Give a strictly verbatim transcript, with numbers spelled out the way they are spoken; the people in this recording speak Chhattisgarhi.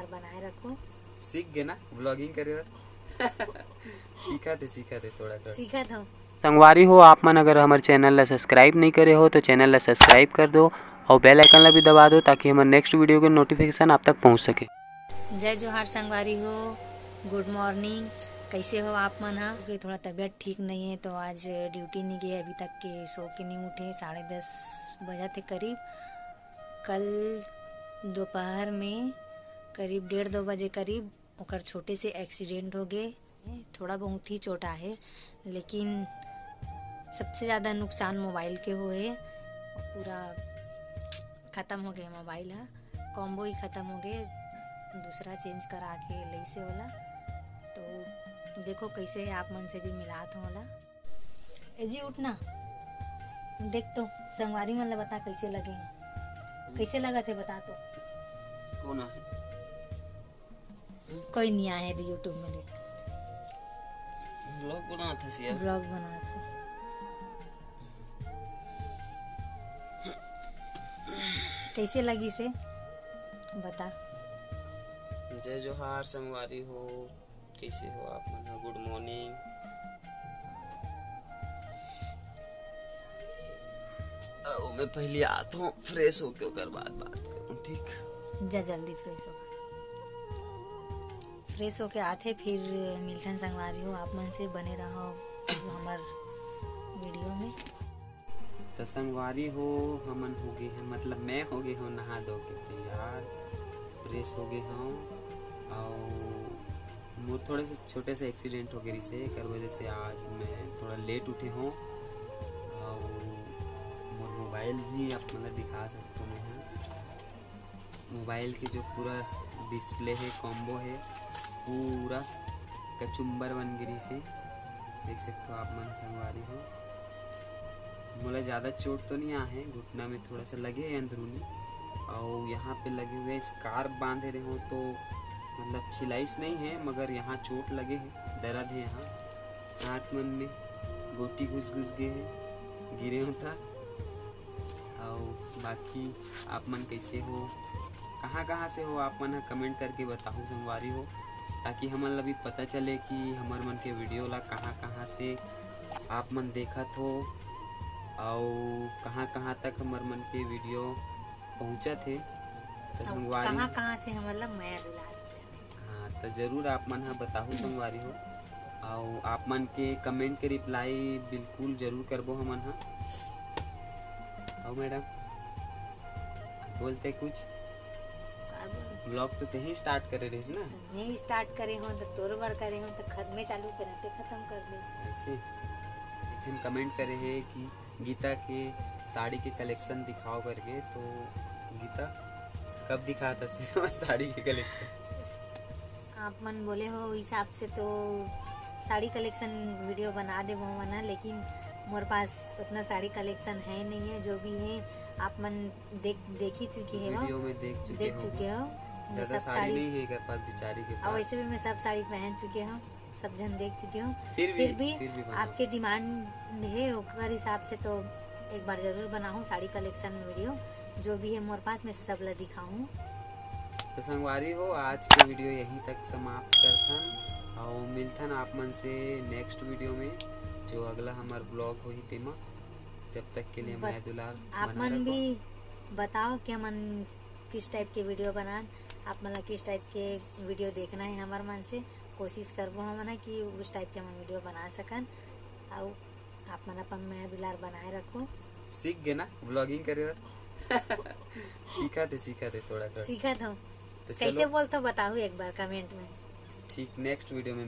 बनाए रखो। सीख गे ना vlogging करे बर। सीखा थे, सीखा थे थोड़ा थोड़ा। सीखा था। संगवारी हो, आप मन अगर हमर चैनल ला सब्सक्राइब नहीं करे हो तो चैनल ला सब्सक्राइब कर दो और बेल आइकन ला भी दबा दो, ताकि हमर नेक्स्ट वीडियो के नोटिफिकेशन आप तक पहुंच सके। जय जोहार संगवारी हो, गुड मॉर्निंग। कैसे हो आप मन हा? कि थोड़ा तबीयत ठीक नहीं है, तो आज ड्यूटी नहीं गए, अभी तक के सो के नहीं उठे। साढ़े दस बजा थे करीब। कल दोपहर में करीब डेढ़ दो बजे करीब ओकर छोटे से एक्सीडेंट हो गए। थोड़ा बहुत ही चोट आहे, लेकिन सबसे ज़्यादा नुकसान मोबाइल के होए। पूरा ख़त्म हो गए मोबाइल हा, कॉम्बो ही ख़त्म हो गए। दूसरा चेंज करा के लइसे वाला। तो देखो कैसे है, आप मन से भी मिलात हो वाला। ए जी, उठ ना, देख तो संगवारी मन ला बता कैसे लगे हैं, कैसे लगा थे बता तो। कौन है? कोई नहीं आए थे YouTube में, देख। Vlog बनात हस यार। Vlog बनात हस। कैसे लगी से बता। जय जोहार संगवारी हो, कैसे हो आप मन? गुड मॉर्निंग। मैं पहले आत हूँ, फ्रेश होके ओकर बाद बात करूँ, ठीक? जा जल्दी फ्रेश हो। फ्रेश होके आथे, फिर मिलथन संगवारी हो। आप मन से बने रहो हमर वीडियो में। त संगवारी हो, हमन हो गए हैं, मतलब मैं हो गए हूँ नहा धो के तैयार, फ्रेश हो गए हूँ। और मोर थोड़े से छोटे से एक्सीडेंट हो गए से, एकर वजह से आज मैं थोड़ा लेट उठे हूँ। और मोर मोबाइल भी आप मतलब दिखा सकते हो मैं, मोबाइल के जो पूरा डिस्प्ले है, कॉम्बो है, पूरा कचुम्बर बन गिरी से, देख सकते हो आप मन संगवारी हो। मोला ज़्यादा चोट तो नहीं आ है, घुटना में थोड़ा सा लगे है अंदरूनी, और यहाँ पे लगे हुए स्कार्फ बांधे रहे हो तो मतलब छिलाइस नहीं है, मगर यहाँ चोट लगे है, दर्द है यहाँ हाथ मन में, गोटी घुस घुस गए है, गिरे हो था। और बाकी आप मन कैसे हो, कहाँ कहाँ से हो आप मन ह, कमेंट करके बताहू संगवारी हो, ताकि हमन ला भी पता चले कि हमर मन के वीडियो ला कहाँ कहाँ से आप मन देखत हो, और कहाँ कहाँ तक हमर मन के वीडियो पहुँचत हे। तो संगवारी कहाँ कहाँ से हमन ला मया दुलार मिलत हे। हाँ, तो जरूर आप मन ह बताहू संगवारी हो, और आप मन के कमेंट के रिप्लाई बिल्कुल जरूर करबो हमन ह। और मैडम, बोलते कुछ? का बोल? Vlog तो तेही स्टार्ट करे रहिस ना? मैं ही स्टार्ट करे हो तो तोर बर करे हो तो खत में चालू करे ते खत्म कर दे। ऐसे एक झन कमेंट करे हे कि गीता के साड़ी के कलेक्शन दिखाओ करके, तो गीता कब दिखात हस फिर साड़ी के कलेक्शन? आप मन बोले हो हिसाब से तो साड़ी कलेक्शन वीडियो बना देबो हमन ह, लेकिन मोर पास उतना साड़ी कलेक्शन है नहीं है। जो भी है आप मन देख, देख ही चुके हो, वीडियो में देख चुके देख हो। चुके हो। ज़्यादा सब साड़ी साड़ी नहीं है एकर पास, बेचारी के और पास। वैसे भी मैं सब साड़ी पहन चुके हूँ, सब जन देख चुके हो। फिर भी, फिर भी, फिर भी बनाओ। आपके डिमांड है ओकर हिसाब से तो एक बार जरूर बनाहूँ साड़ी कलेक्शन वीडियो। जो भी है मोर पास मैं सब ला दिखाऊँ। तो संगवारी हो, आज के वीडियो यहीं तक समाप्त करथन और मिलथन आप मन से नेक्स्ट वीडियो में, जो अगला हमार ब्लॉग होही तेमा। जब तक के लिए ब-, मया दुलार आप बना मन रखो। भी बताओ कि हमन किस टाइप के वीडियो बनान, आप मन ला किस टाइप के वीडियो देखना है हमर मन से, कोशिश करबो हमन ह कि उस टाइप के हमन वीडियो बना सकन। अउ आप मन अपन मया दुलार बनाए रखो। सीख गे ना vlogging करे बर। सीखा थे, सीखा थे थोड़ा थोड़ा। सीखा था। तो कैसे चलो। बोलथो बताहू एक बार कमेंट में। ठीक, नेक्स्ट वीडियो में